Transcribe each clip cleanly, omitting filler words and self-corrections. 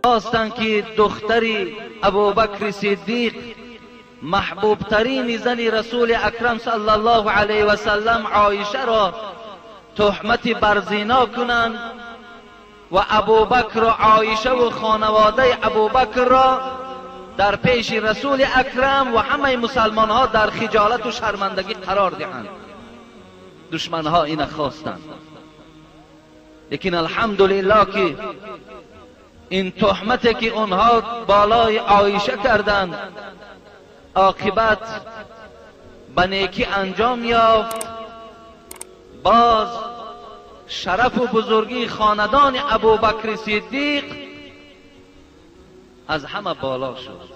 خواستند که دختری ابوبکر صدیق محبوبترین زن رسول اکرم صلی الله علیه و سلم عایشه را تهمت بر زنا کنند و ابوبکر و عایشه و خانواده ابوبکر را در پیش رسول اکرم و همه مسلمان ها در خجالت و شرمندگی قرار دهند. دشمن ها این خواستند، لیکن الحمدلله که این تهمت که اونها بالای عایشه کردند عاقبت به نیکی انجام یافت. باز شرف و بزرگی خاندان ابوبکر صدیق از همه بالا شد.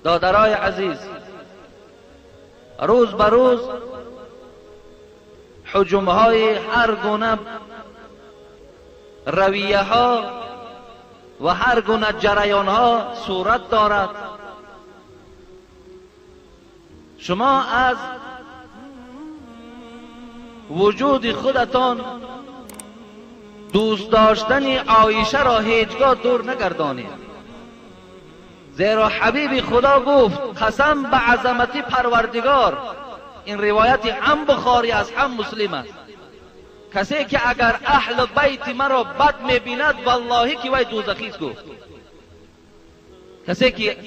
دادرای عزیز، روز به روز هجوم‌های هر گونه رویه ها و هر گونه جریان ها صورت دارد. شما از وجود خودتان دوست داشتن عایشه را هیچگاه دور نگردانید، زیرا حبیب خدا گفت قسم به عظمت پروردگار. این روایت هم بخاری است هم مسلم است. کسی که اگر اهل بیت مرا بد میبیند والله که وی دوزخی است. گفت کسی که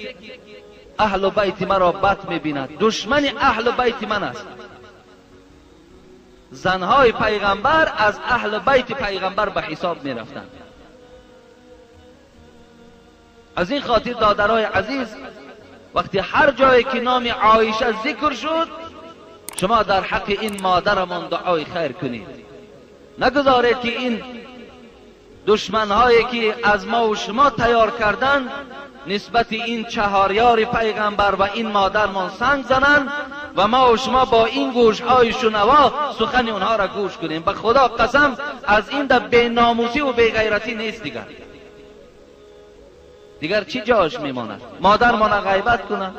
اهل بیت مرا بد میبیند دشمن اهل بیت من است. زنهای پیغمبر از اهل بیت پیغمبر به حساب میرفتند. از این خاطر دادرای عزیز، وقتی هر جایی که نام عایشه ذکر شد شما در حق این مادرمان دعای خیر کنید. نگذارید که این دشمنهایی که از ما و شما تیار کردند نسبت این چهاریار پیغمبر و این مادرمان سنگ زنند و ما و شما با این گوشهای شنوا سخن اونها را گوش کنیم. به خدا قسم از این در بی ناموسی و بی غیرتی نیست. دیگر چی جاش میماند؟ مادرمان غیبت کنند،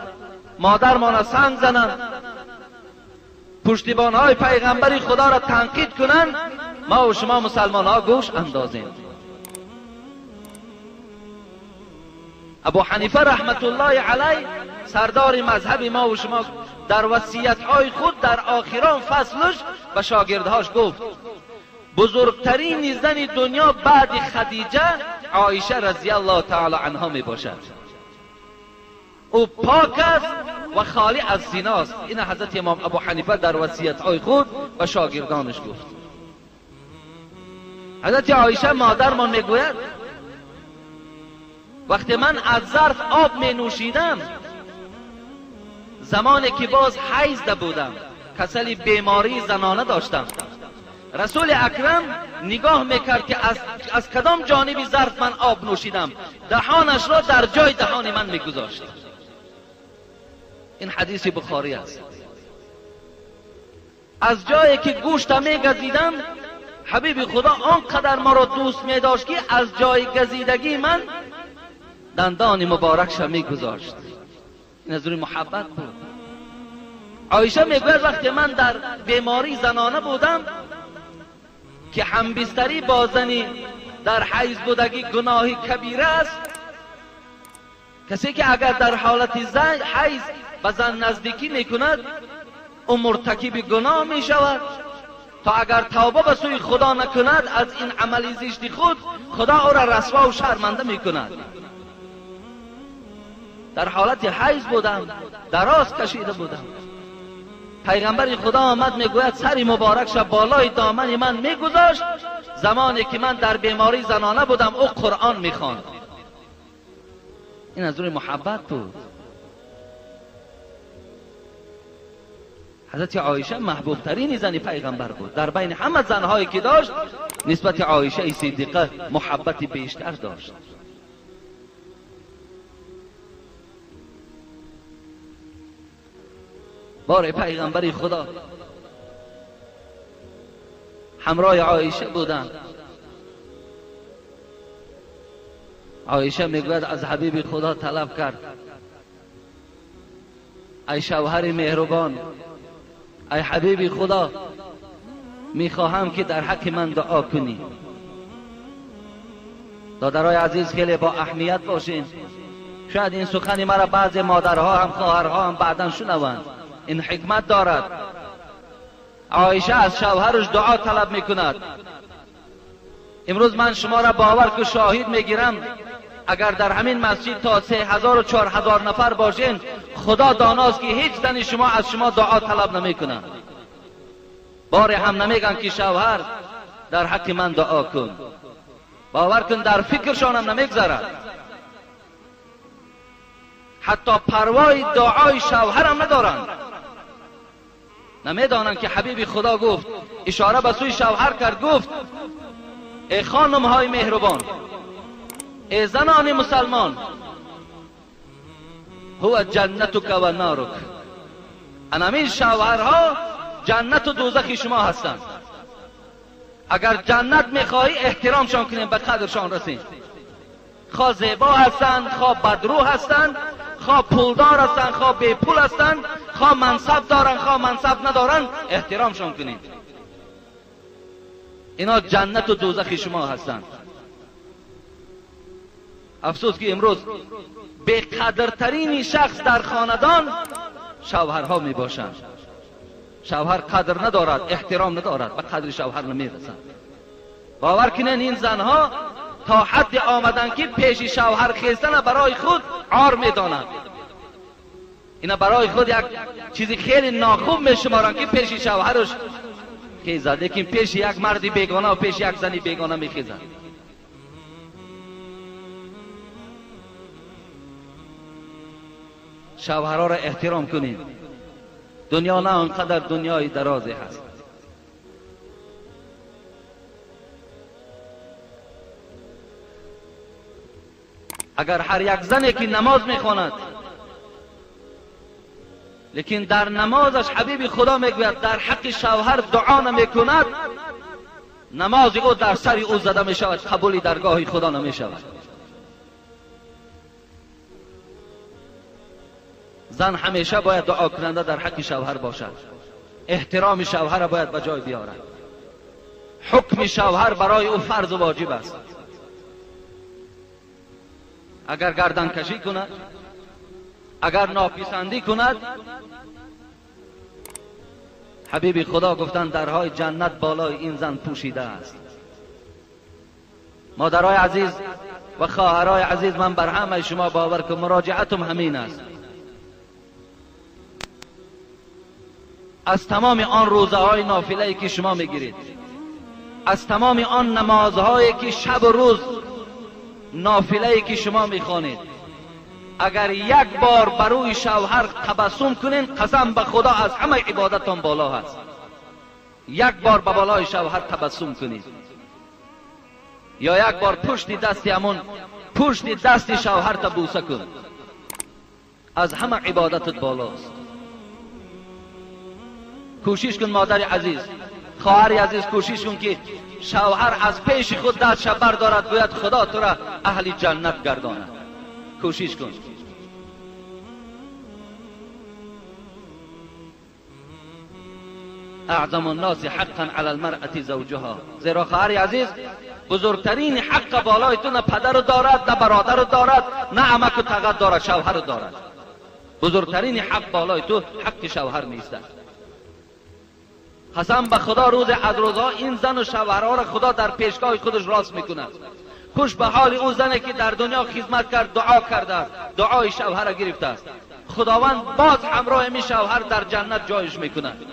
مادرمان سنگ زنند، پشتیبانهای پیغمبری خدا را تنقید کنند، ما و شما مسلمان ها گوش اندازیم. ابو حنیفه رحمت الله علیه سردار مذهب ما و شما در وصیت‌های خود در آخران فصلش به شاگردهاش گفت بزرگترین زن دنیا بعد خدیجه عایشه رضی الله تعالی عنها می باشد. او پاک است و خالی از زناست. این حضرت امام ابو حنیفه در وصیت‌های خود به شاگردانش گفت. حضرت عایشه مادرمان میگوید وقتی من از ظرف آب می نوشیدم، زمانی که باز حیض بودم، کسل بیماری زنانه داشتم، رسول اکرم نگاه میکرد که از کدام جانب ظرف من آب نوشیدم، دهانش را در جای دهان من میگذاشت. این حدیث بخاری است. از جایی که گوشت میگزیدم حبیب خدا آنقدر ما را دوست میداشت که از جای گزیدگی من دندان مبارکش میگذاشت. این از روی محبت بود. عایشه میگوید وقتی من در بیماری زنانه بودم که همبستری با زنی در حیض بودگی گناهی کبیره است، کسی که اگر در حالت زن حیض به زن نزدیکی میکند او مرتکب گناه میشود، تا اگر توبه به سوی خدا نکند از این عمل زشت خود خدا او را رسوا و شرمنده میکند. در حالت حیض بودم، دراز کشیده بودم، پیغمبر خدا آمد میگوید سری مبارک شب بالای دامن من میگذاشت. زمانی که من در بیماری زنانه بودم او قرآن میخواند. این از روی محبت بود. حضرت عایشه محبوب ترین زن پیغمبر بود. در بین همه زنهایی که داشت نسبت عایشه صدیقه محبت بیشتر داشت. بار پیغمبر خدا همراه عایشه بودند. عایشه میگوید از حبیب خدا طلب کرد ای شوهر مهربان، ای حبیب خدا، میخواهم که در حق من دعا کنی. دادرای عزیز خیلی با اهمیت باشین. شاید این سخن مرا بعض مادرها هم خواهرها هم بعدا شنوند. این حکمت دارد. عایشه از شوهرش دعا طلب میکند. امروز من شما را باور که شاهد میگیرم، اگر در همین مسجد تا 3000 و 4000 نفر باشین، خدا داناست که هیچ زنی شما از شما دعا طلب نمیکنند. بار هم نمیگن که شوهر در حق من دعا کن. باور کن در فکرشان هم نمیگذرد. حتی پروای دعای شوهر هم ندارند. نمیدانند که حبیب خدا گفت، اشاره به سوی شوهر کرد، گفت ای خانم های مهربان، ای زنان مسلمان، هو جنتک و نارک. انامین شوهرها جنت و دوزخ شما هستند. اگر جنت میخواهی احترامشان کنیم، به قدرشان رسیم. خواه زیبا هستند، خواه بدرو هستند، خواه پولدار هستند، خواه بی پول هستند، خواه منصب دارند، خواه منصب ندارند، احترامشان کنیم. اینا جنت و دوزخ شما هستند. افسوس که امروز بی قدرترین شخص در خاندان شوهرها می باشند. شوهر قدر ندارد، احترام ندارد، به قدر شوهر نمیرسند. باور کنین این زنها تا حد آمدن که پیش شوهر خیستن برای خود عار میدانند. اینا برای خود یک چیزی خیلی ناخوب میشمارند که پیش شوهرش خیزد، لیکن پیش یک مرد بیگانه و پیش یک زنی بیگانه میخیزد. شوهرها را احترام کنید. دنیا نه آنقدر دنیای درازی هست. اگر هر یک زنی که نماز میخواند، لیکن در نمازش حبیب خدا میگوید در حق شوهر دعا نمیکند، نماز او در سر او زده میشود، قبول درگاه خدا نمیشود. زن همیشه باید دعا کننده در حق شوهر باشد. احترام شوهر باید به جای بیارد. حکم شوهر برای او فرض و واجب است. اگر گردن کشی کند، اگر ناپسندی کند، حبیب خدا گفتند درهای جنت بالای این زن پوشیده است. مادرای عزیز و خواهرای عزیز، من بر همه شما باور که مراجعتم همین است. از تمام آن روزه های نافله که شما میگیرید، از تمام آن نمازهایی که شب و روز نافله که شما میخوانید، اگر یک بار بروی شوهر تبسم کنین، قسم به خدا از همه عبادتان بالا هست. یک بار به بالای شوهر تبسم کنید، یا یک بار پشت دست همون پشت دست شوهر تا بوسه کن، از همه عبادتت بالاست. کوشش کن مادر عزیز، خواهر عزیز، کوشش کن که شوهر از پیش خود دستش بردارد، گوید خدا تو را اهل جنت گرداند. کوشش کن. اعظم الناس حقا علی المرأة زوجها. زیرا خواهر عزیز، بزرگترین حق بالای تو نه پدر دارد، نه برادر دارد، نه عمک و تغت دارد، شوهر دارد. بزرگترین حق بالای تو حق شوهر نیست. قسم به خدا روز از روزها این زن و شوهرها را خدا در پیشگاه خودش راست میکند. خوش به حال اون زنی که در دنیا خدمت کرد، دعا کرده است، دعای شوهر را گرفته است، خداوند باز همراه می شوهر در جنت جایش میکند.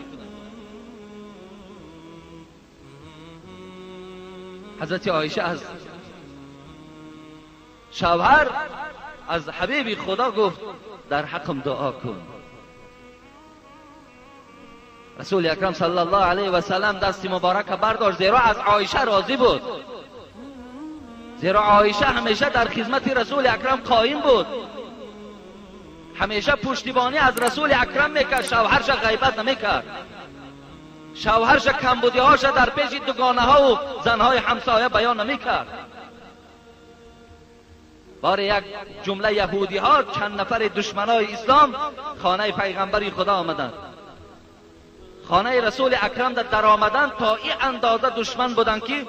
حضرت عایشه از شوهر، از حبیب خدا گفت در حقم دعا کن. رسول اکرم صلی الله علیه و سلم دست مبارک برداشت، زیرا از عایشه راضی بود، زیرا عایشه همیشه در خدمت رسول اکرم قایم بود، همیشه پشتیبانی از رسول اکرم میکرد، شوهرش غیبت نمیکرد، شوهرش کمبودیهاش در پیش دوگانه ها و زنهای همسایه بیان نمیکرد. بار یک جمله یهودی ها، چند نفر دشمنای اسلام خانه پیغمبری خدا آمدند، خانه رسول اکرم در آمدن تا این اندازه دشمن بودن که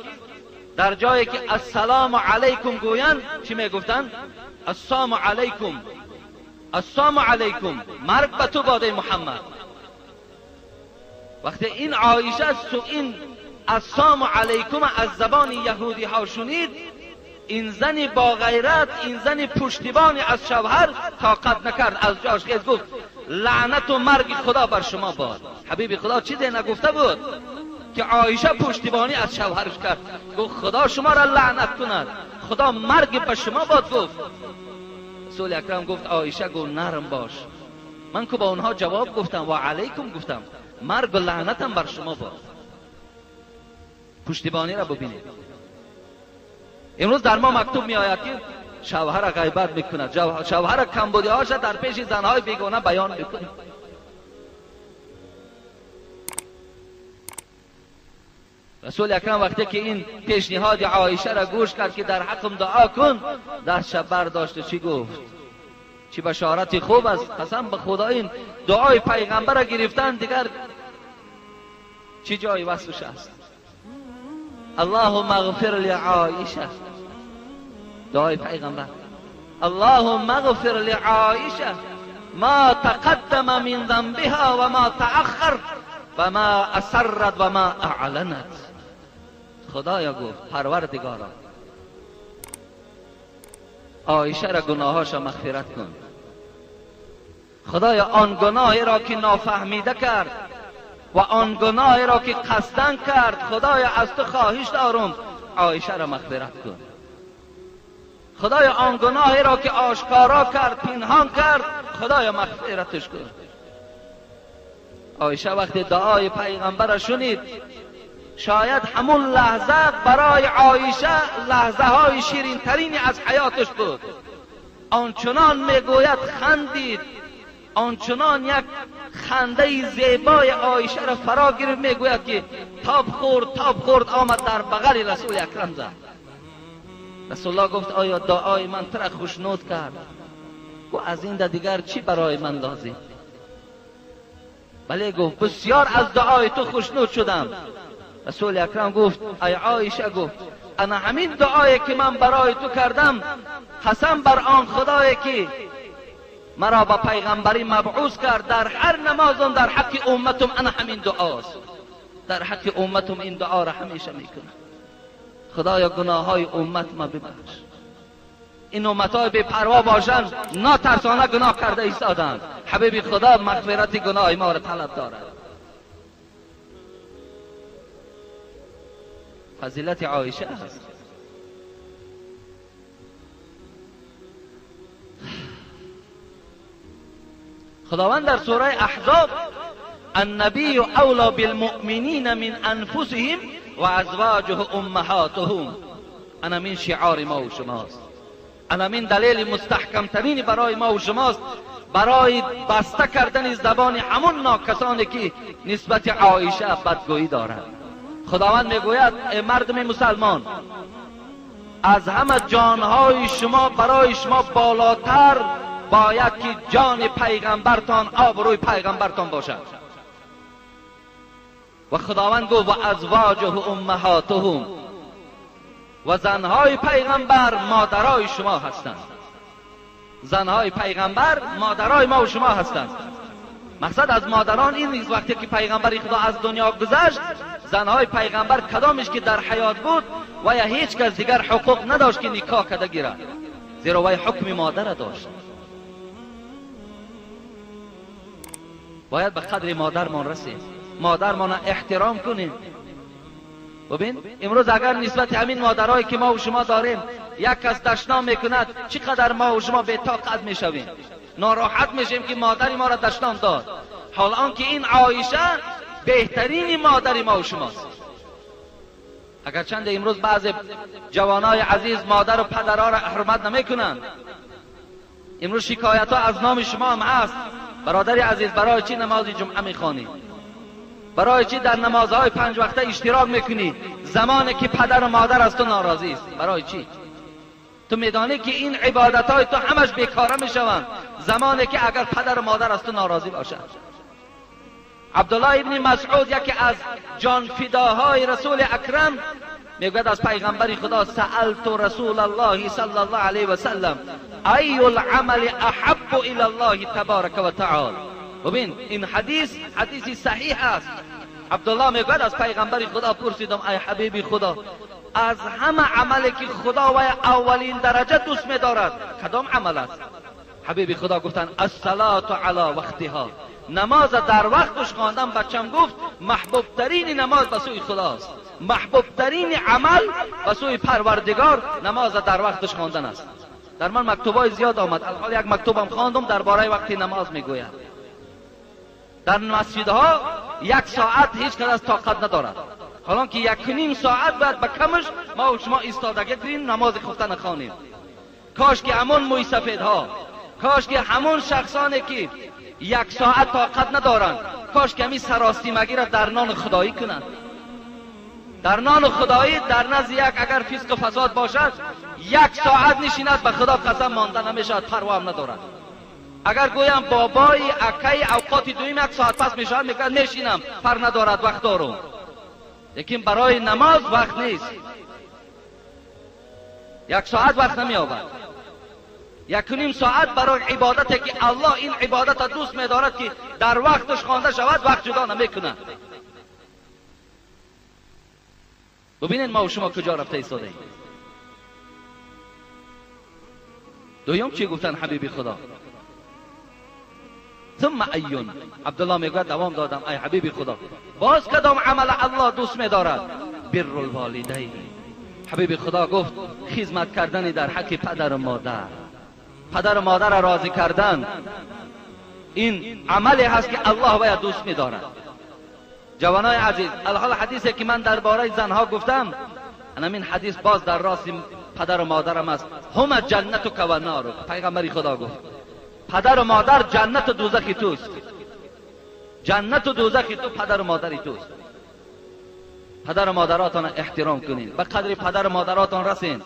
در جایی که السلام علیکم گویند چی میگفتند؟ السلام علیکم، السلام علیکم، مرگ به تو باد محمد. وقتی این عایشه این السلام علیکم از زبان یهودی ها شنید، این زن با غیرت، این زن پشتیبان از شوهر طاقت نکرد، از جاش خیز گفت لعنت و مرگ خدا بر شما باد. حبیب خدا چیزی نگفته بود که عایشه پشتیبانی از شوهرش کرد، گفت خدا شما را لعنت کند، خدا مرگ به شما باد. گفت رسول اکرم گفت عایشه گفت نرم باش، من که با اونها جواب گفتم و علیکم گفتم، مرگ و لعنتم بر شما باد. پشتیبانی را ببینید. امروز در ما مکتوب می آید که شوهر غیبت میکند، شوهر کمبودی هاش در پیش زنهای بیگانه بیان میکند. رسول اکرم وقتی که این پیشنهاد عایشه را گوش کرد که در حقم دعا کن، دستش برداشت چی گفت؟ چی بشارت خوب است، قسم به خدا این دعای پیغمبر را گرفتن دیگر چی جای وصفش است. اللهم اغفر لعایشه، دعای پیغمبر، اللهم اغفر لعایشه ما تقدم من ذنبها و ما تأخر و ما اسرت و ما اعلنت. خدایا گفت پروردگارا عایشه را گناهاش مغفرت کن. خدایا آن گناهی را که نافهمیده کرد و آن گناهی را که قصدن کرد، خدایا از تو خواهش دارم عایشه را مغفرت کن. خدایا آن گناهی را که آشکارا کرد، پنهان کرد، خدایا مغفرتش کن. عایشه وقتی دعای پیغمبر را شنید، شاید همون لحظه برای عایشه لحظه های شیرین ترینی از حیاتش بود. آنچنان میگوید خندید، آنچنان یک خنده زیبای عایشه را فرا گرفت، میگوید که تاب خورد، تاب خورد، آمد در بغل رسول اکرم زد. رسول الله گفت آیا دعای من تو را خوشنود کرد؟ گفت از این دیگر چی برای من لازم؟ بله، گفت بسیار از دعای تو خوشنود شدم. رسول اکرم گفت ای عایشه، گفت انا همین دعایی که من برای تو کردم، قسم بر آن خدایی که مرا با پیغمبری مبعوث کرد، در هر نمازم در حق امتم انا همین دعاست، در حق امتم این دعا را همیشه میکنم. خدایا گناه های امت ما ببخش. این امت های بی پروا باشند، ناترسانه گناه کرده ایستادند. حبیب خدا مغفرت گناه ما را طلب دارد. فضیلت عایشه است. خداوند در سوره احزاب النبی اولی بالمؤمنین من انفسهم و ازواجه امهاتهم. انا من شعار ما و شماست، انا من دلیل مستحکم ترین برای ما و شماست برای بسته کردن زبان همون ناکسانی که نسبت عایشه بدگویی دارند. خداوند میگوید ای مردم مسلمان، از همه جانهای شما برای شما بالاتر باید که جان پیغمبرتان، آبروی پیغمبرتان باشد. و خداوند گفت و ازواجه امهاتهم، و زنهای پیغمبر مادرای شما هستند. زنهای پیغمبر مادرای ما و شما هستند. مقصد از مادران این نیست وقتی که پیغمبر خدا از دنیا گذشت، زنهای پیغمبر کدامش که در حیات بود و یا هیچ کس دیگر حقوق نداشت که نکاح کرده گیرد، زیرا وی حکم مادر داشت. باید به قدر مادرمان رسیم، مادرمان احترام کنیم. ببین امروز اگر نسبت همین مادرایی که ما و شما داریم یک کس دشنام میکند، چقدر ما و شما بی طاقت میشویم، ناراحت میشیم که مادری ما را دشنام داد، حال آنکه این عایشه بهترین مادر ما و شماست. اگرچند امروز بعض جوانای عزیز مادر و پدرها را حرمت نمیکنند، امروز شکایت ها از نام شما هم هست. برادر عزیز، برای چی نماز جمعه میخوانی؟ برای چی در نمازهای پنج وقته اشتراک میکنی زمانی که پدر و مادر از تو ناراضی است؟ برای چی؟ تو میدانی که این عبادت های تو همش بیکاره میشوند زمانی که اگر پدر و مادر از تو ناراضی باشند. عبدالله ابن مسعود یکی از جانفداهای رسول اکرم میگوید از پیغمبر خدا سألت رسول الله صلی الله علیه و سلم ای العمل احب الی الله تبارک و تعالی. ببین این حدیث حدیث صحیح است. عبدالله میگوید از پیغمبر خدا پرسیدم ای حبیب خدا، از همه عملی که خدا و اولین درجه دوست می‌دارد کدام عمل است؟ حبیب خدا گفتند الصلاة علی وقتها، نماز در وقتش خواندن. بچم گفت محبوب ترین نماز به سوی خداست، محبوب ترین عمل به سوی پروردگار نماز در وقتش خواندن است. در من مکتوبای زیاد آمد، الحال یک مکتوبم خواندم درباره وقت نماز میگوید. در مسجدها یک ساعت هیچ کس طاقت ندارد، حالا که 1.5 ساعت باید به کمش ما و شما ایستادگی کنیم نماز خفتن خوانیم. کاش که همون موی سفیدها، کاش که همون شخصانی که یک ساعت طاقت ندارند، کاش که همین سراستیمگی را در نان خدایی کنند. در نان خدایی در نزد یک اگر فسق و فساد باشد یک ساعت نشیند به خدا قسم مانده نمیشود، پروا هم ندارد. اگر گویم بابای اکی اوقات دویم یک ساعت پس میشود، میگه نشینم پر ندارد وقت دارم. لیکن برای نماز وقت نیست، یک ساعت وقت نمییابد. 1.5 ساعت برای عبادتی که الله این عبادت را دوست می‌دارد که در وقتش خوانده شود وقت جدا نمی‌کند. ببینید ما و شما کجا رفته ایستاده ایم. دویم چی گفتن حبیب خدا؟ ثم ایون. عبدالله میگوید دوام دادم ای حبیب خدا، باز کدام عمل الله دوست می‌دارد؟ بر الوالدین. حبیب خدا گفت خدمت کردن در حق پدر و مادر، پدر و مادر را راضی کردن، این عملی هست که الله باید دوست می‌دارد. جوانای عزیز، الحال حدیثی که من درباره زنها گفتم، این حدیث باز در راست پدر و مادرم است. همه جنت و نار. پیغمبر خدا گفت پدر و مادر جنت و دوزخ توست، جنت و دوزخ تو پدر و مادری توست. پدر و مادراتان احترام کنین، به قدر پدر و مادراتان رسین،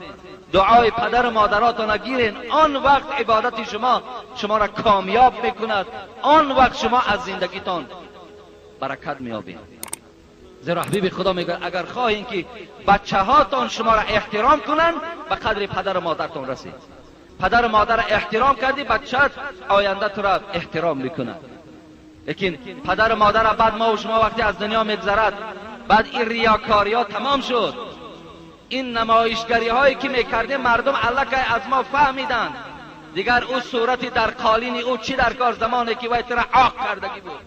دعای پدر و مادراتان گیرین. آن وقت عبادت شما شما را کامیاب میکند، آن وقت شما از زندگیتان برکت میابید. زیرا حبیب خدا میگه اگر خواهین که بچه هاتان شما را احترام کنند به قدر پدر و مادرتان رسید. پدر و مادر احترام کردی، بچه آینده تو را احترام میکند. لیکن پدر و مادر بعد ما و شما وقتی از دنیا میگذرد، بعد این ریاکاری ها تمام شد، این نمایشگری هایی که میکردیم مردم الکی از ما فهمیدند. دیگر او صورتی در قالین او چی در کار زمانی که وی تر عاق کردگی بود،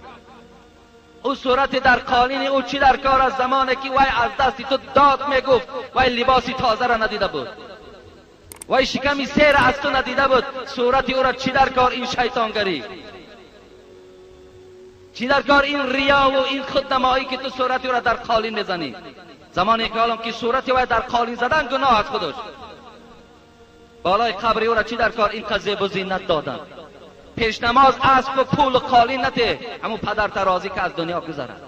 او صورت در قالین او چی در کار از زمانی که وی از دستی تو داد میگفت، وی لباسی تازه را ندیده بود، وی شکمی سیر از تو ندیده بود، صورت او را چی در کار این شیطانگری، چی در کار این ریا و این خودنمایی که تو صورت او را در قالین میزنی. زمانی که حالم که صورت وی در قالین زدن گناه از خودش، بالای قبر او را چی در کار این قضیه و زینت دادن. پیش نماز اسب و پول و قالین نته، همون پدر ترازی که از دنیا گذرد.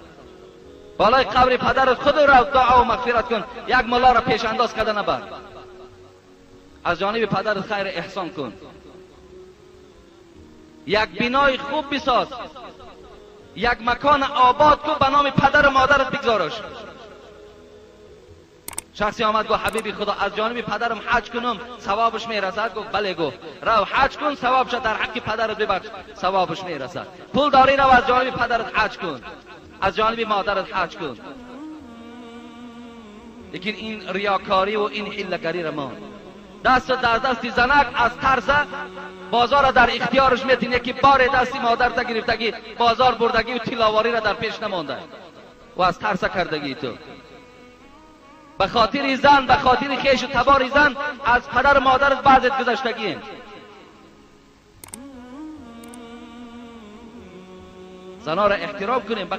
بالای قبر پدر خود را دعا و مغفرت کن، یک ملا را پیش انداز کرده نبر. از جانب پدر خیر احسان کن، یک بینای خوب بساز، یک مکان آباد کن به نام پدر و مادرت بگذارش. شخصی آمد گفت حبیبی خدا از جانب پدرم حج کنم ثوابش میرسد؟ گفت بله. گفت رو حج کن ثوابش در حق پدرت ببخش ثوابش میرسد. پول داری رو از جانب پدرت حج کن، از جانب مادرت حج کن. لیکن این ریاکاری و این حیله‌گری را ما دست در دست زنک از ترس بازار را در اختیارش میتین، یکی بار دستی مادر تا گرفتگی بازار بردگی و تیلاواری را در پیش نمانده و از ترس کردگی تو. به خاطر زن، به خاطر خیش و تبار زن از پدر و مادرت بعضت گذشتگی. زنها را احترام کنیم.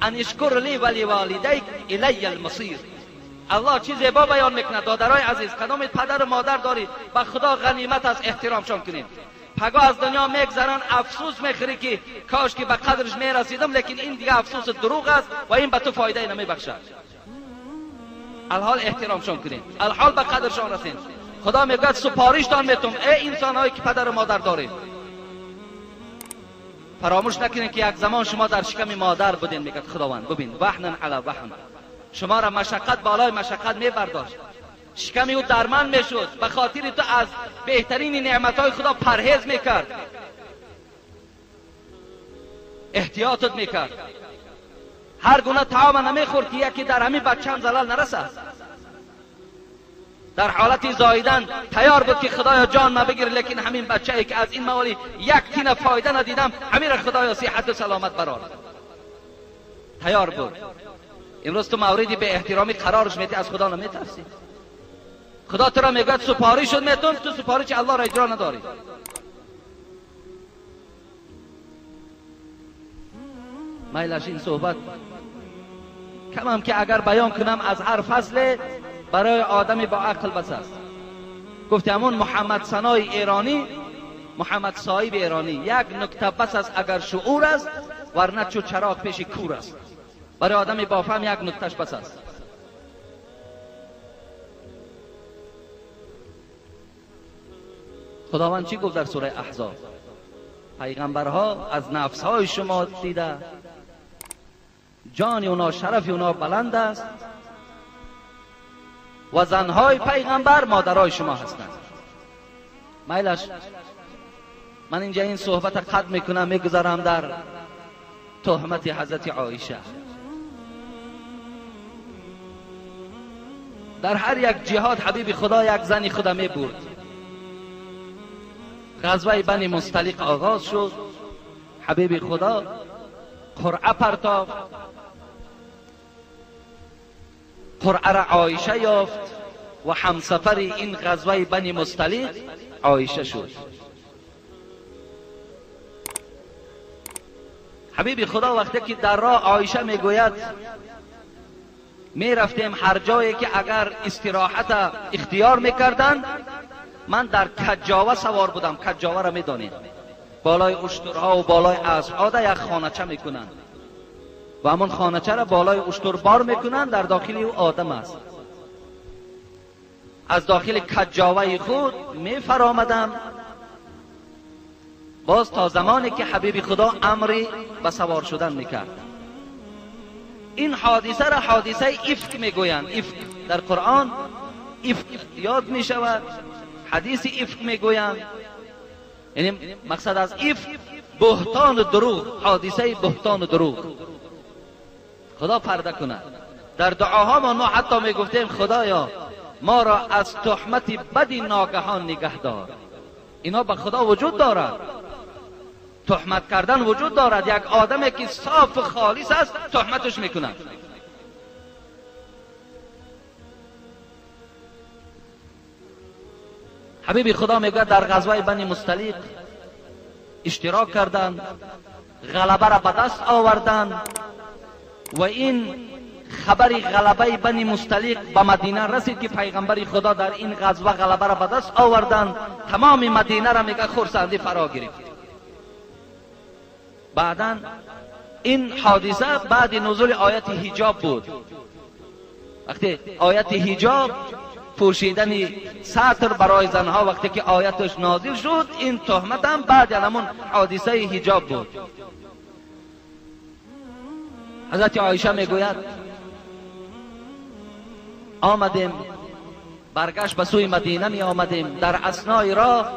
ان اشکر لی ولی والدیک الی المصیر. الله چی زیبا بیان میکند. دادرای عزیز، کدام پدر و مادر داری به خدا غنیمت است، احترامشان کنید. پگاه از دنیا میگذرن، افسوس میخوری که کاش که به قدرش میرسیدم، لیکن این دیگه افسوس دروغ است و این به تو فایده نمیبخشد. الحال احترامشان کنید، الحال به قدرشان رسید. خدا میگوید سپارشتان میتم ای انسانهایی که پدر و مادر دارید، فراموش نکنید که یک زمان شما در شکم مادر بودین. میگه خداوند ببین، وحنا علی وحن، شما را مشقت بالای مشقت میبرداشت، شکم او درمند میشد، به خاطر تو از بهترین نعمتهای خدا پرهیز میکرد، احتیاطت میکرد، هر گونه طعام نمیخورد که یکی در همین بچه هم زلال نرسد. در حالت زاییدن تیار بود که خدایا جان ما بگیر، لیکن همین بچه ای که از این موالی یک تینه فایده ندیدم، همین را خدایا صحت و سلامت برار. تیار بود. امروز تو موردی به احترامی قرارش میتی، از خدا نمیترسی. خدا تو را میگوید سپارش شد میتون، تو سپارش الله را اجرا نداری. میلش این صحبت کمم که اگر بیان کنم از هر فصل برای آدمی با عقل بس است. گفت همون محمد سنای ایرانی، محمد صاحب ایرانی، یک نکته بس است اگر شعور است، ورنه چو چراغ پیش کور است. برای آدمی با فهم یک نکتهش بس است. خداوند چی گفت در سوره احزاب؟ پیغمبرها از نفسهای شما دیده، جان اونا، شرف اونا بلند است و زنهای پیغمبر مادرای شما هستند. میلش من اینجا این صحبت قد میکنم، میگذارم در تهمت حضرت عایشه. در هر یک جهاد حبیب خدا یک زنی خدا میبرد. غزوه بنی مصطلق آغاز شد، حبیب خدا قرعه پرتافت، قرعه را عایشه یافت و همسفر این غزوه بنی مصطلق عایشه شد. حبیب خدا وقتی که در راه عایشه میگوید میرفتیم هر جایی که اگر استراحت اختیار میکردن، من در کجاوه سوار بودم. کجاوه را میدانید، بالای اشترها و بالای اسبها یک خانه‌چه میکنن و همون خانه‌چه را بالای اشتر بار میکنن، در داخل او آدم است. از داخل کجاوه خود میفرامدم باز تا زمانی که حبیب خدا امری به سوار شدن میکرد. این حادثه را حادثه افک میگویند. افک در قرآن افک یاد میشود، حدیث افک میگویند. یعنی مقصد از افک بهتان و دروغ، حادثه بهتان و دروغ. خدا پرده کند. در دعاها ما حتی میگفتیم خدایا ما را از تهمت بدی ناگهان نگه دار. اینا به خدا وجود دارد، تهمت کردن وجود دارد. یک آدمی که صاف و خالص است تهمتش میکنند. حبیب خدا میگوید در غزوه بنی مصطلق اشتراک کردند، غلبه را به دست آوردند و این خبر غلبه بنی مصطلق به مدینه رسید که پیغمبر خدا در این غزوه غلبه را به دست آوردند. تمام مدینه را میگه خرسندی فرا گرفت. بعدا این حادثه بعد نزول آیت حجاب بود. وقتی آیت حجاب، پوشیدن ستر برای زنها، وقتی که آیتش نازل شد، این تهمت هم بعد همون حادثه حجاب بود. حضرت عایشه میگوید آمدیم، برگشت به سوی مدینه می آمدیم، در اثنای راه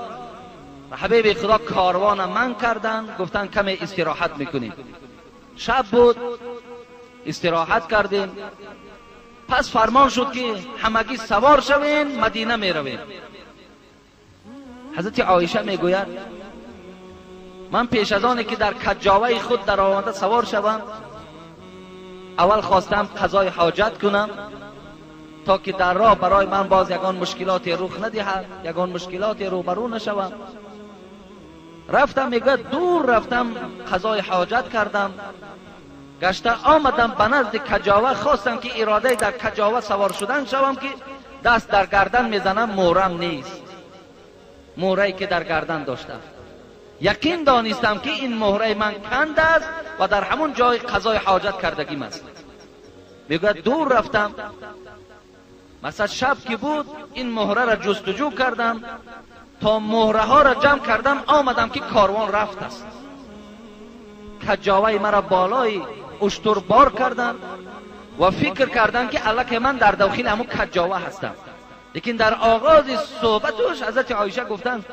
حبیب خدا کاروان من کردن، گفتن کمی استراحت میکنیم. شب بود، استراحت کردیم. پس فرمان شد که همگی سوار شوین، مدینه می رویم. حضرت عایشه میگوید من پیش از آنی که در کجاوه خود در آمده سوار شوم، اول خواستم قضای حاجت کنم تا که در راه برای من باز یگان مشکلات رخ ندهد، یگان مشکلات روبرو نشوم. رفتم، میگوید دور رفتم، قضای حاجت کردم. Гашта омадам ба назди каҷова, хостам ки иродаи дар каҷова савор шудан шавам, ки даст дар гардан мезанам, мӯрам нест. Мӯрае ки дар гардан доштам. Яқин донистам ки ин муҳраи ман канд аст ва дар ҳамон ҷой қазои ҳоҷат кардагим аст. Мегӯяд дур рафтам. Масалан шаб ки буд ин муҳраро ҷустуҷӯ кардам, то муҳраҳоро ҷамъ кардам, омадам ки корвон рафт аст. Каҷоваи маро болои уштур бор кардам ва фикр кардам ки аллакай ман дар дохили ҳамон каҷова ҳастам. Лекин дар оғози суҳбаташ ҳазрати Оиша гуфтанд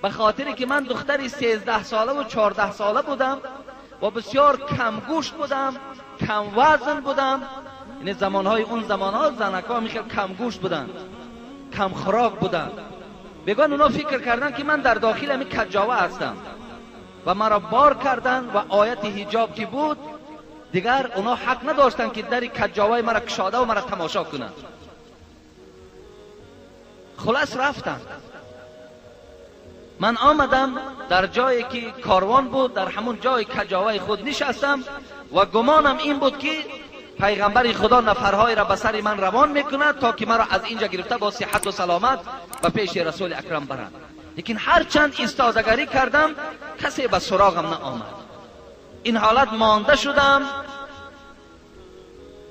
ба хотире ки ман духтари 13 сола ва 14 сола будам ва бисёр камгӯшт будам, камвазн будам. Яъне замонҳои он замонҳо занакҳо михел камгӯшт буданд, камхӯрок буданд. Бегон اونا فکر کردن که من در داخل همین کجاوه هستم و مرا بار کردن و آیت حجاب که بود دیگر اونا حق نداشتن که در کجاوه مرا کشاده و مرا تماشا کنند. خلاص رفتن. من آمدم در جایی که کاروان بود، در همون جای کجاوه خود نشستم و گمانم این بود که پیغمبر خدا نفرهای را به سر من روان میکند تا که مرا از اینجا گرفته با صحت و سلامت به پیش رسول اکرم برند. لیکن هرچند ایستادگری کردم کسی به سراغم نآمد. این حالت مانده شدم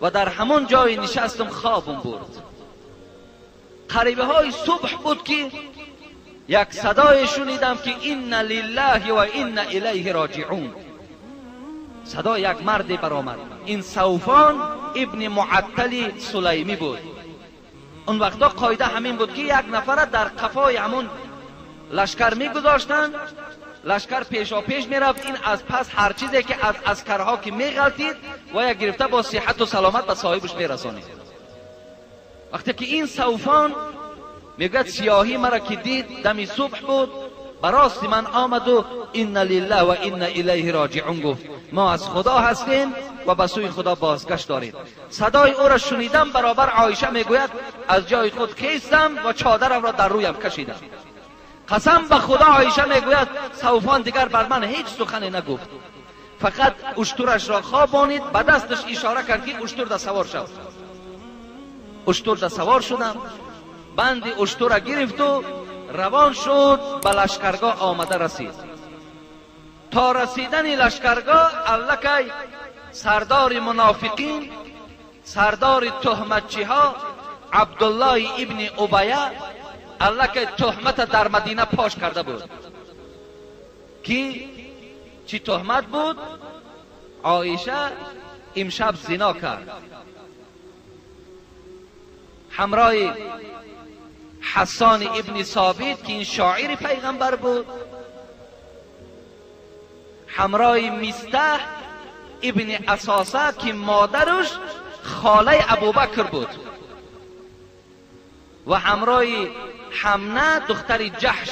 و در همون جای نشستم، خوابم برد. قریبه های صبح بود که یک صدای شنیدم که إن لله و إنا إلیه راجعون. صدای یک مردی برآمد. این صوفان ابن معطل سلیمی بود. اون وقتا قاعده همین بود که یک نفر در قفای همون لشکر میگذاشتند، لشکر پیشا پیش میرفت، این از پس هر چیزی که از عسکرها که میغلطید و یک گرفته با صحت و سلامت به صاحبش میرسانید. وقتی که این صوفان میگوید سیاهی مرا که دید، دمی صبح بود، براست من آمد و إن لله و إنا إلیه راجعون گفت. ما از خدا هستیم و به سوی خدا بازگشت داریم. صدای او را شنیدم، برابر عایشه میگوید از جای خود خیستم و چادرم را در رویم کشیدم. قسم به خدا عایشه میگوید صوفان دیگر بر من هیچ سخنی نگفت، فقط اشترش را خوابانید، به دستش اشاره کرد که اشتر در سوار شد. اشتر در سوار شدم، بند اشتر را گرفت و روان شد به لشکرگاه آمده رسید. تا رسیدن لشکرگاه الکی سردار منافقین، سردار تهمتچی ها، عبدالله ابن ابیه الکی تهمت در مدینه پاش کرده بود. که چی تهمت بود؟ عایشه امشب زنا کرد، همراه حسان ابن ثابت که این شاعر پیغمبر بود، همراه میسته ابن اساسه که مادرش خاله ابوبکر بود، و همراه حمنه دختر جحش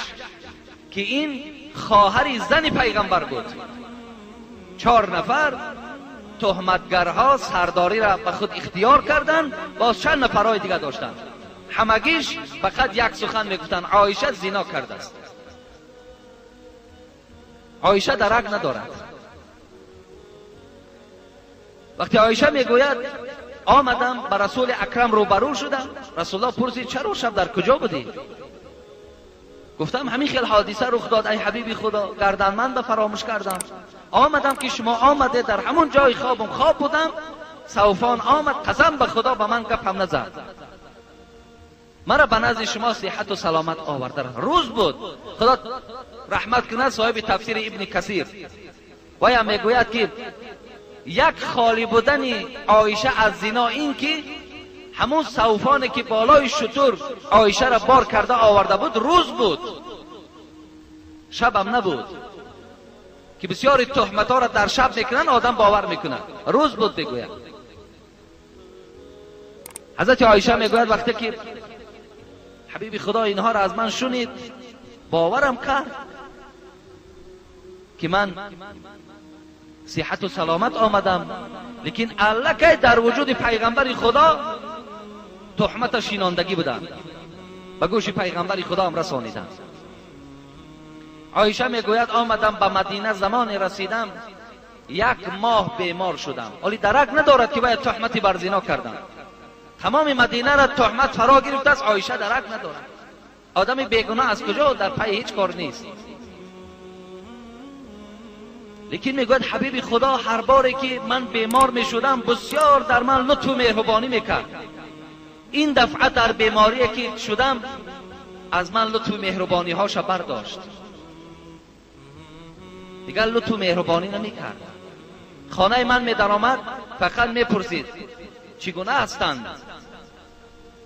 که این خواهر زن پیغمبر بود. 4 نفر تهمتگرها سرداری را به خود اختیار کردند، باز چند نفرهای دیگه داشتند. همگیش فقط یک سخن میگفتند: عایشه زنا کرده است. عایشه درک ندارد. وقتی عایشه میگوید آمدم به رسول اکرم روبرو شدم، رسول الله پرسید چرا شب در کجا بودی؟ گفتم همین خیلی حادثه رخ داد ای حبیبی خدا، گردن من به فراموش کردم، آمدم که شما آمده در همون جای خوابم خواب بودم، صوفان آمد، قسم به خدا به من گپ هم نزد، مرا به نزد شما صحت و سلامت آورده. روز بود، خدا رحمت کند صاحب تفسیر ابن کثیر و یا میگوید که یک خالی بودن عایشه از زنا این که همون صوفانی که بالای شتر عایشه را بار کرده آورده بود روز بود، شب هم نبود که بسیاری تهمت ها را در شب میکنن آدم باور میکنه، روز بود. بگوید حضرت عایشه میگوید وقتی که حبیب خدا اینها را از من شنید باورم کرد که من صحت و سلامت آمدم، لیکن الکی در وجود پیغمبر خدا تهمت شیناندگی بودند، به گوش پیغمبر خدا هم رسانیدند. عایشه میگوید آمدم به مدینه، زمان رسیدم یک ماه بیمار شدم. ولی درک ندارد که باید تهمتی بر زنا کردم. تمام مدینه را تهمت فرا گرفته است، عایشه درک ندارد. آدم بیگناه از کجا در پی هیچ کار نیست. لیکن میگوید حبیب خدا هر باری که من بیمار میشدم بسیار در من لطف و مهربانی میکرد. این دفعه در بیماری که شدم از من لطف و مهربانی هاش برداشت، دیگر لطف و مهربانی نمیکرد. خانه من میدرآمد فقط میپرسید چگونه هستند،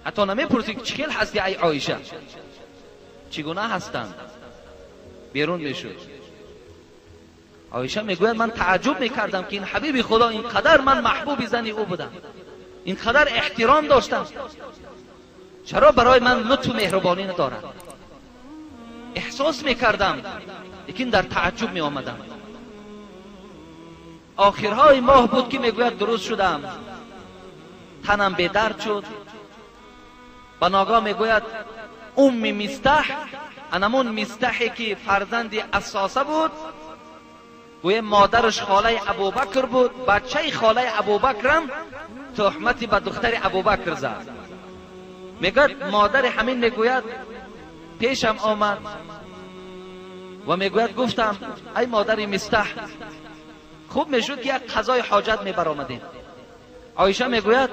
حتی نمیپرسید چخیل هستی ای عایشه، چگونه هستند. بیرون میشد. عایشه میگوید من تعجب میکردم که این حبیب خدا اینقدر من محبوب زنی او بودم، اینقدر احترام داشتم، چرا برای من لطف و مهربانی ندارد؟ احساس میکردم لیکن در تعجب میآمدم. آخرهای ماه بود که میگوید درست شدم، تنم به درد شد. به ناگاه میگوید ام مستح، انمون مستحی که فرزند اساسه بود، گویا مادرش خاله ابوبکر بود، بچه خاله ابوبکرم تهمتی به دختر ابوبکر زد. میگوید مادر همین میگوید پیشم آمد و میگوید گفتم ای مادر مستح، خوب میشد که یک قضای حاجت میبرآمدیم. عایشه میگوید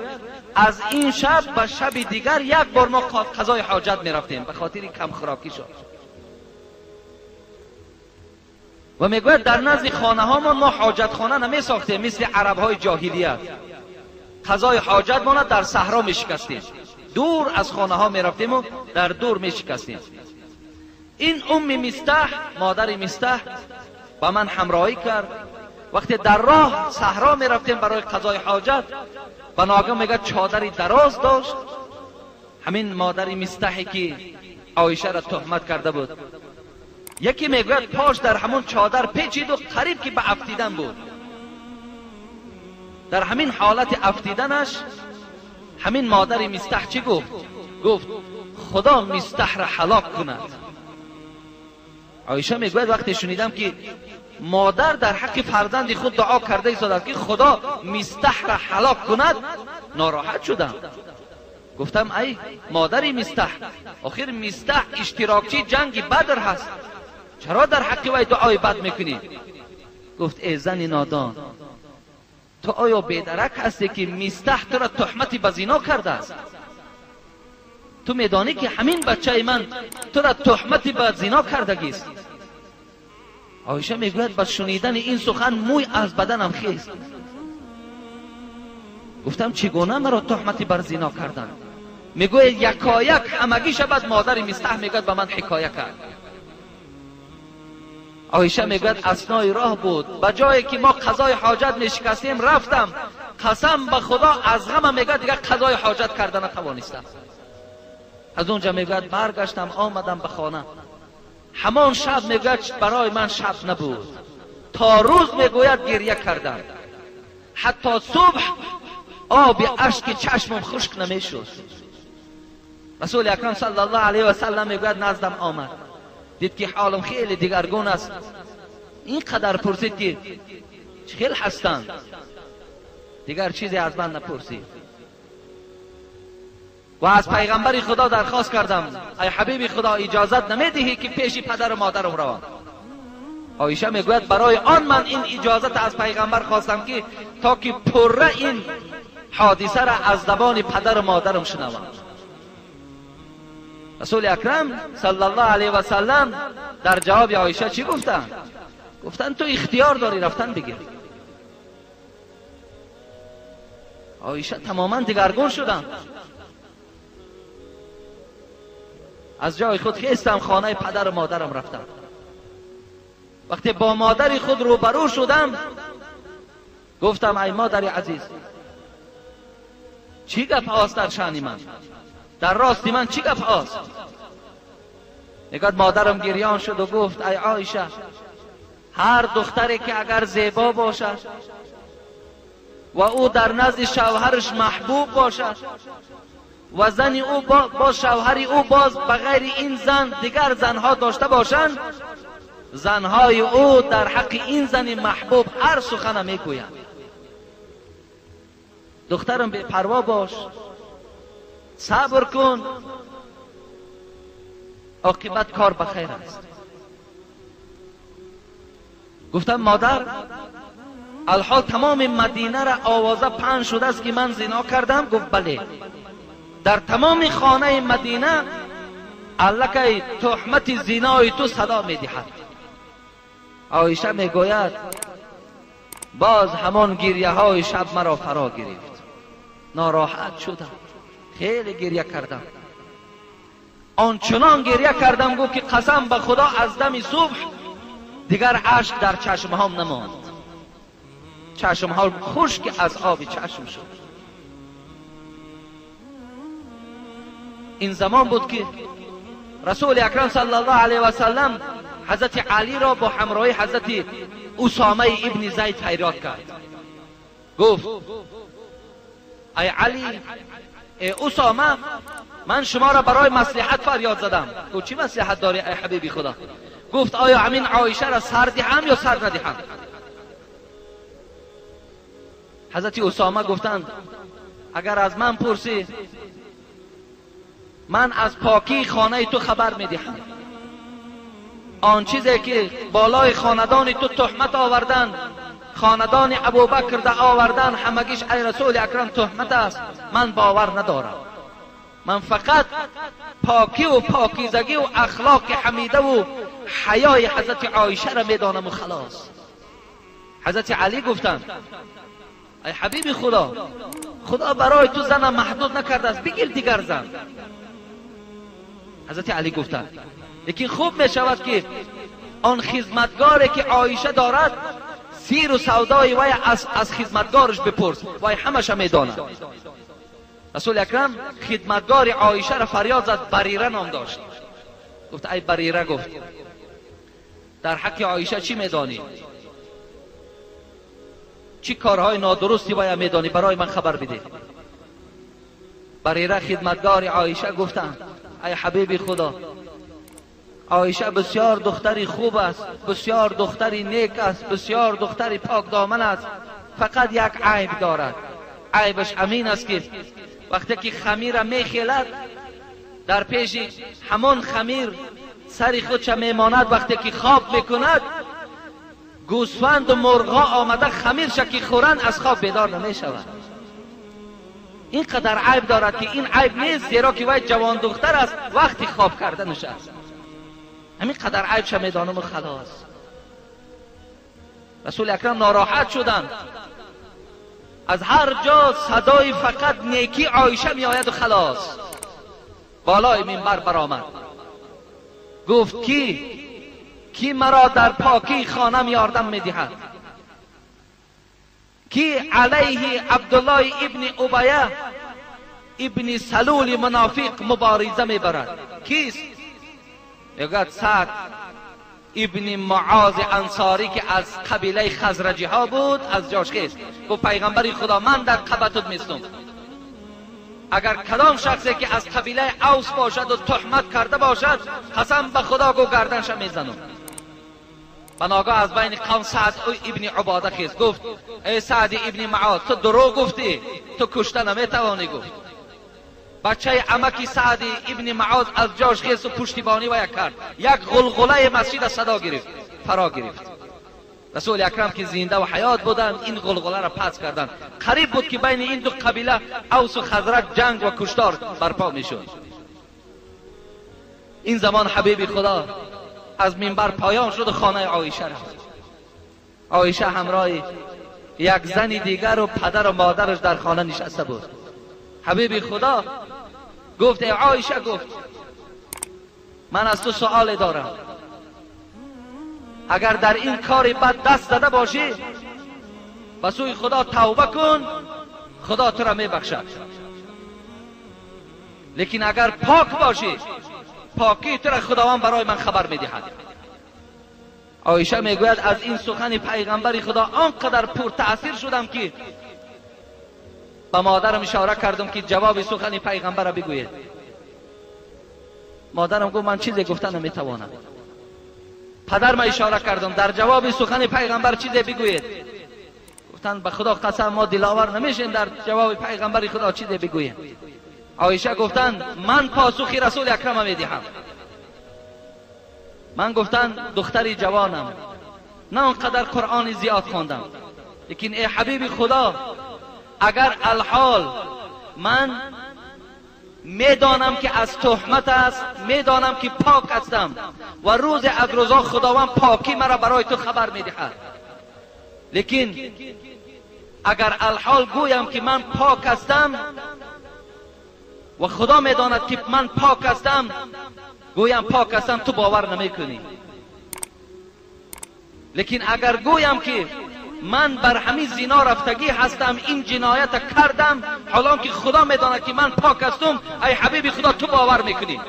از این شب به شب دیگر یک بار ما قضای حاجت میرفتیم به خاطر کم خوراکی شد. و میگوید در نزد خانه هامان ما حاجت خانه نمی ساختیم مثل عرب های جاهلیت، قضای حاجت ما در صحرا میشکستیم، دور از خانه ها میرفتیم و در دور میشکستیم. این ام مستح، مادر مستح، با من همراهی کرد. وقتی در راه صحرا میرفتیم برای قضای حاجت، به ناگاه میگه چادری دراز داشت. همین مادر مستحی که عایشه را تهمت کرده بود، یکی میگوید پاش در همون چادر پیچید و قریب که به افتیدن بود. در همین حالت افتیدنش همین مادر مستح چی گفت؟ گفت خدا مستح را هلاک کند. عایشه میگوید وقتی شنیدم که مادر در حق فرزند خود دعا کرده ایستاد که خدا مستح را هلاک کند، ناراحت شدم. گفتم ای مادر مستح، آخر مستح اشتراکچی جنگ بدر هست، چرا در حق وی دعای بد میکنی؟ گفت ای زن نادان، تو آیا بیدرک هستی که مستح تو را تهمتی به زنا کرده است؟ تو میدانی که همین بچه من تو را تهمتی به زنا کردگیست؟ عایشه میگوید با شنیدن این سخن موی از بدنم خیست. گفتم چگونه مرا تهمتی بر زنا کردن؟ میگوید یکایک همگی شبد مادر مستح میگوید به من حکایه کرد. عایشه میگوید اثنای راه بود، به جایی که ما قضای حاجت میشکستیم رفتم، قسم به خدا از غم میگوید دیگه قضای حاجت کرده نتوانستم. از اونجا میگوید برگشتم آمدم به خانه. همان شب میگوید برای من شب نبود، تا روز میگوید گریه کردم، حتی صبح آب اشک چشمم خشک نمیشد. رسول اکرم صلی الله علیه و سلم میگوید نزدم آمد، دید که حالم خیلی دیگرگون است. اینقدر پرسید که چخیل هستند، دیگر چیزی از من نپرسید. و از پیغمبر خدا درخواست کردم ای حبیب خدا اجازت نمیدهی که پیش پدر و مادرم روم؟ عایشه میگوید برای آن من این اجازت از پیغمبر خواستم که تا که پره این حادثه را از زبان پدر و مادرم شنوم. رسول اکرم صلی الله علیه و سلم در جواب عایشه چی گفتن؟ گفتن تو اختیار داری رفتن بگیر. عایشه تماما دگرگون شدن. از جای خود خیستم خانه پدر و مادرم رفتم. وقتی با مادر خود روبرو شدم گفتم ای مادر عزیز، چی گپ آست در شأن من؟ در راستی من چی گپ آست؟ نگاه مادرم گریان شد و گفت ای عایشه، هر دختری که اگر زیبا باشد و او در نزد شوهرش محبوب باشد و زن او با شوهر او باز بغیر این زن دیگر زنها داشته باشند، زنهای او در حق این زن محبوب هر سخن میگویند. دخترم بی پروا باش، صبر کن، عاقبت کار بخیر است. گفتم مادر، الحال تمام مدینه را آوازه پهن شده است که من زنا کردم؟ گفت بله. در تمام خانه مدینه الکی تهمت زنای تو صدا میدهد. عایشه میگوید باز همان گریه های شب مرا فرا گرفت، ناراحت شدم، خیلی گریه کردم، آنچنان گریه کردم گفت که قسم به خدا از دم صبح دیگر اشک در چشمهام نماند، چشمها خشک از آب چشم شد. این زمان بود که رسول اکرم صلی الله علیه و سلم حضرت علی را با همراهی حضرت اسامه ابن زید فریاد کرد. گفت ای علی، ای اسامه، من شما را برای مصلحت فریاد زدم. گفت چی مصلحت داری ای حبیبی خدا؟ گفت آیا امین عایشه را سر دهم یا سر ندهم؟ حضرت اسامه گفتند اگر از من پرسی من از پاکی خانه تو خبر میدهم، آن چیزی که بالای خاندان تو تهمت آوردن، خاندان ابوبکر ده آوردن، همگیش ای رسول اکرم تهمت است، من باور ندارم. من فقط پاکی و پاکیزگی و اخلاق حمیده و حیای حضرت عایشه را میدانم و خلاص. حضرت علی گفتند ای حبیب خدا، خدا برای تو زن محدود نکرده است، بگیر دیگر زن. حضرت علی گفتند لیکن خوب می شود که آن خدمتگاری که عایشه دارد سیر و سودای وی از خدمتگارش بپرس، وی همش میداند. رسول اکرم خدمتگار عایشه را فریاد زد، بریره نام داشت. گفت ای بریره، گفت در حق عایشه چی میدانی؟ چی کارهای نادرستی وی میدانی؟ برای من خبر بده. بریره خدمتگار عایشه گفتند ای حبیب خدا، عایشه بسیار دختری خوب است، بسیار دختری نیک است، بسیار دختری پاک دامن است، فقط یک عیب دارد. عیبش همین است که وقتی که خمیر میخیلد در پیش همان خمیر سر خودش میماند، وقتی که خواب میکند گوسفند و مرغا آمده خمیرش که خورند از خواب بیدار نمیشود. اینقدر عیب دارد که این عیب نیست، زیرا که وی جوان دختر است، وقتی خواب کردنش است. همین قدر عیبش میدانم و خلاص. رسول اکرم ناراحت شدند. از هر جا صدای فقط نیکی عایشه می آید و خلاص. بالای منبر برآمد، گفت کی مرا در پاکی خانم یاردم میدهد؟ کی علیه عبدالله ابن ابیه ابن سلول منافق مبارزه میبرد؟ کیست؟ میگوید سعد ابن معاذ انصاری که از قبیله خزرجی ها بود، از جاش خیست. گفت پیغمبر خدا من در قبتت میستم، اگر کدام شخصی که از قبیله اوس باشد و تهمت کرده باشد قسم به خدا گو گردنش میزنم. بناگاه از بین قوم سعد ابن عباده خیست، گفت ای سعد ابن معاذ، تو دروغ گفتی، تو کشته نمیتوانی. گفت بچه عمکی سعد ابن معاذ از جاش خیست و پشتیبانی وی کرد، یک غلغله مسجد صدا گرفت، فرا گرفت. رسول اکرم که زنده و حیات بودند این غلغله را پس کردند. قریب بود که بین این دو قبیله اوس و خزرج جنگ و کشتار برپا میشد. این زمان حبیب خدا از منبر پایان شد و خانه عایشه رفت. عایشه همراه یک زن دیگر و پدر و مادرش در خانه نشسته بود. حبیب خدا گفت ای عایشه، گفت من از تو سؤال دارم، اگر در این کار بد دست زده باشی به سوی خدا توبه کن، خدا تو را میبخشد، لیکن اگر پاک باشی پاکی تو را خداوند برای من خبر میدهد. عایشه میگوید از این سخن پیغمبر خدا آنقدر پر تاثیر شدم که به مادرم اشاره کردم که جواب سخن پیغمبر را بگوید. مادرم گفت من چیزی گفتن نمیتوانم. پدر ما اشاره کردم در جواب سخن پیغمبر چیزی بگویید. گفتن به خدا قسم ما دلاور نمیشیم در جواب پیغمبر خدا چیزی بگوییم. عایشه گفتن من پاسخی رسول اکرم میدهم. من گفتن دختری جوانم، نه آنقدر قرآن زیاد خواندم، لیکن ای حبیب خدا اگر الحال من میدانم که از تهمت است، میدانم که پاک هستم و روز از روزا خداوند پاکی مرا برای تو خبر میدهد، لیکن اگر الحال گویم که من پاک هستم و خدا میداند که من پاک هستم، گویم پاک هستم تو باور نمیکنی. لیکن اگر گویم که من بر همین زنا رفتگی هستم، این جنایت کردم، حالا که خدا میداند که من پاک هستم، ای حبیب خدا تو باور میکنی.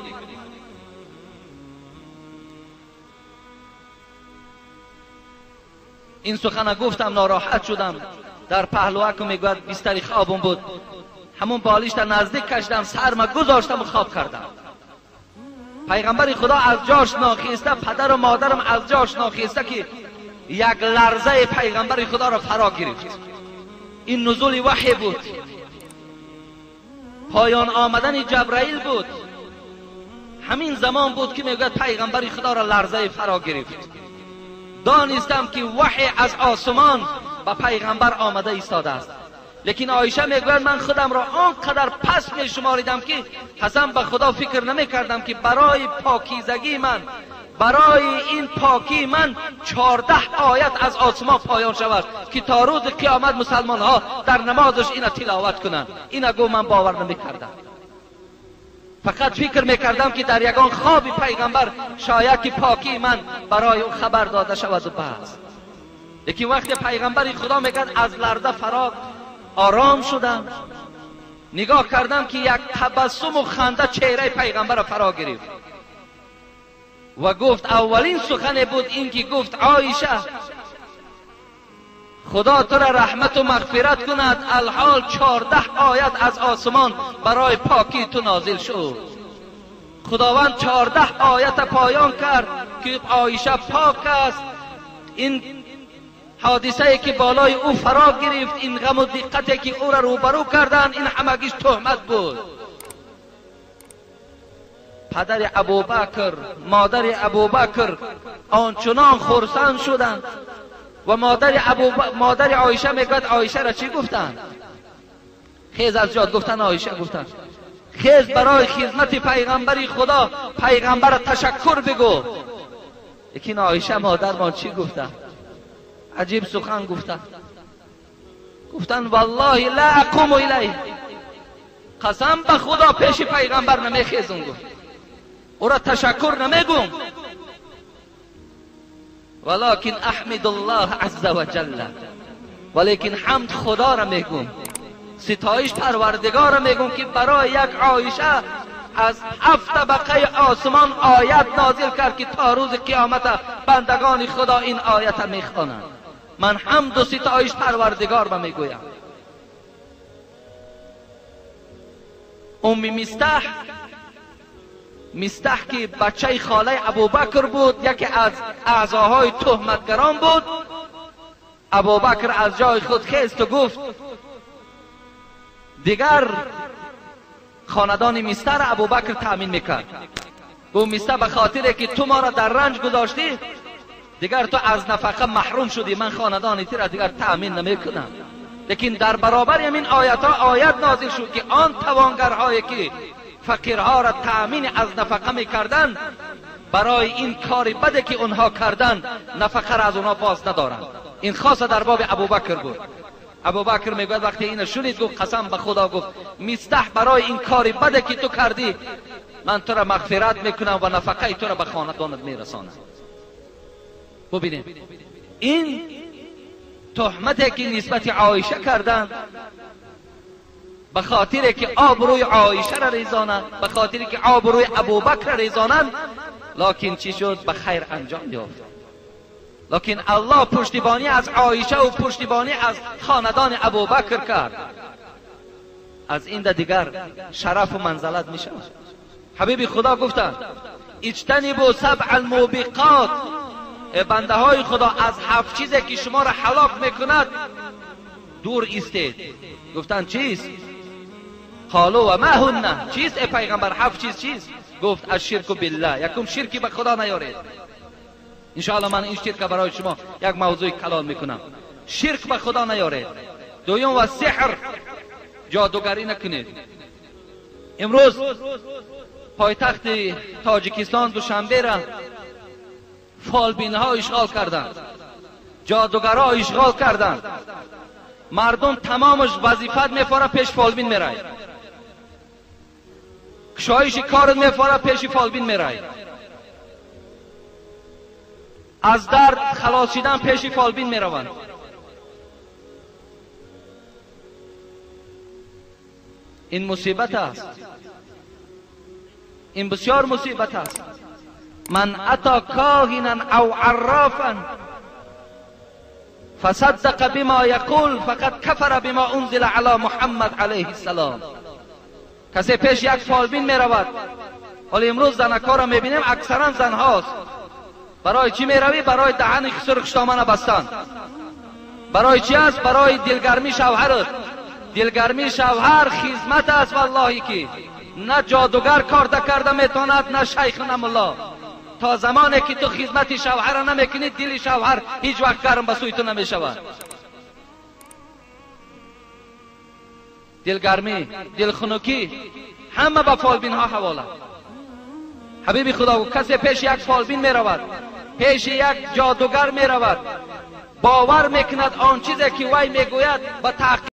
این سخن گفتم ناراحت شدم. در پهلوکم میگوید بستری خوابم بود، همون بالشت نزدیک کشیدم، سرم گذاشتم و خواب کردم. پیغمبر خدا از جاش ناخیسته، پدر و مادرم از جاش ناخیسته که یک لرزه پیغمبر خدا را فرا گرفت. این نزول وحی بود، پایان آمدن جبرائیل بود. همین زمان بود که میگوید پیغمبر خدا را لرزه فرا گرفت. دانستم که وحی از آسمان به پیغمبر آمده ایستاده است. لیکن عایشه میگوید من خودم را آنقدر پس می شماریدم که قسم به خدا فکر نمی کردم که برای پاکیزگی من، برای این پاکی من 14 آیت از آسمان پایان شود که تا روز قیامت مسلمان ها در نمازش اینا تلاوت کنند. اینا گو من باور نمی کردم، فقط فکر می کردم که در یگان خواب پیغمبر شاید که پاکی من برای او خبر داده شود و بس. لیکن وقتی پیغمبر خدا میگد از لرزه فرا آرام شدم، نگاه کردم که یک تبسم و خنده چهره پیغمبر را فرا گرفت و گفت اولین سخن بود این که گفت عایشه خدا تو را رحمت و مغفرت کند، الحال 14 آیت از آسمان برای پاکی تو نازل شد. خداوند 14 آیت پایان کرد که عایشه پاک است. این حادثه که بالای او فرا گرفت، این غم و دقتی که او را روبرو کردند، این همگیش تهمت بود. پدر ابوبکر، مادر ابوبکر آنچنان خرسند شدند و مادر عایشه میگوید عایشه را چی گفتند؟ خیز از جاد گفتن عایشه گفتند خیز برای خدمت پیغمبر خدا، پیغمبر تشکر بگو. لیکن عایشه مادر ما چی گفتند؟ عجیب سخن گفتند. گفتند والله لا اقوم الیه، قسم به خدا پیش پیغمبر نمیخیزم. گفت او را تشکر نمیگم، ولکن احمد الله عز وجل، ولیکن حمد خدا را میگم، ستایش پروردگار را میگم که برای یک عایشه از 7 طبقه آسمان آیت نازل کرد که تا روز قیامت بندگان خدا این آیت میخوانند. من حمد و ستایش پروردگار را میگویم. ام مستح، مستح که بچه خاله ابوبکر بود، یکی از اعضاهای تهمتگران بود. ابوبکر از جای خود خیست و گفت دیگر خاندان مستح را ابوبکر تأمین میکرد. گفت مستح به خاطر که تو ما را در رنج گذاشتی، دیگر تو از نفقه محروم شدی، من خاندان تو را دیگر تأمین نمیکنم. لیکن در برابر همین آیت ها آیت نازل شد که آن توانگرهایی که فقیرها را تأمین از نفقه میکردند، برای این کار بده که اونها کردند نفقه را از اونها باز ندارند. این خاصه در باب ابوبکر بود. ابوبکر میگوید وقتی اینو شنید گفت قسم به خدا، گفت مستح برای این کار بده که تو کردی من تو را مغفرت میکنم و نفقه تو را به خاندانت میرسانم. ببینید این تهمتی که نسبت عایشه کردند، به خاطر که آبروی عایشه را ریزانند، به خاطر که آبروی ابوبکر را ریزانند، لکن چی شد؟ به خیر انجام یافت. لکن الله پشتیبانی از عایشه و پشتیبانی از خاندان ابوبکر کرد. از این دیگر شرف و منزلت می شود. حبیب خدا گفتند اجتنبوا سبع الموبقات، بنده های خدا از هفت چیزی که شما را هلاک میکند دور ایستید. گفتند چیست؟ قالوا و ما هن. چیست ای پیغمبر؟ هفت چیز چیست؟ گفت الشرک بالله. یکم شرکی به خدا نیارید. انشاءالله من این شرک برای شما یک موضوع کلان میکنم. شرک به خدا نیارید. دوم و سحر، جادوگری نکنید. امروز پایتخت تاجیکستان دوشنبه را فالبین ها اشغال کردند، جادوگرها اشغال کردند. مردم تمامش وظیفت میفاره پیش فالبین میرای، کشایش کارت میفاره پیش فالبین میرای، از درد خلاص شدن پیش فالبین میروند. این مصیبت است، این بسیار مصیبت است. من اتا کاهنا او عرافا فصدق بما یقول فقد کفر بما انزل علی محمد علیه السلام. کسی پیش یک فالبین میرود، حالا امروز زنکا را میبینیم اکثرا زنهاست. برای چی میروی؟ برای دهن خسر خشتامنه بستن. برای چی است؟ برای دلگرمی شوهرت. دلگرمی شوهر خدمت است والله که نه جادوگر کار کرده میتواند، نه شیخ، نه ملا. تا زمانی که تو خدمت شوهر را نمیکنی، دل شوهر هیچ وقت گرم به سوی تو نمیشود. دلگرمی، دلخنکی همه به فالبین ها حواله. حبیب خدا کسی پیش یک فالبین میرود، پیش یک جادوگر میرود، باور میکند آن چیزی که وی میگوید به تحقیق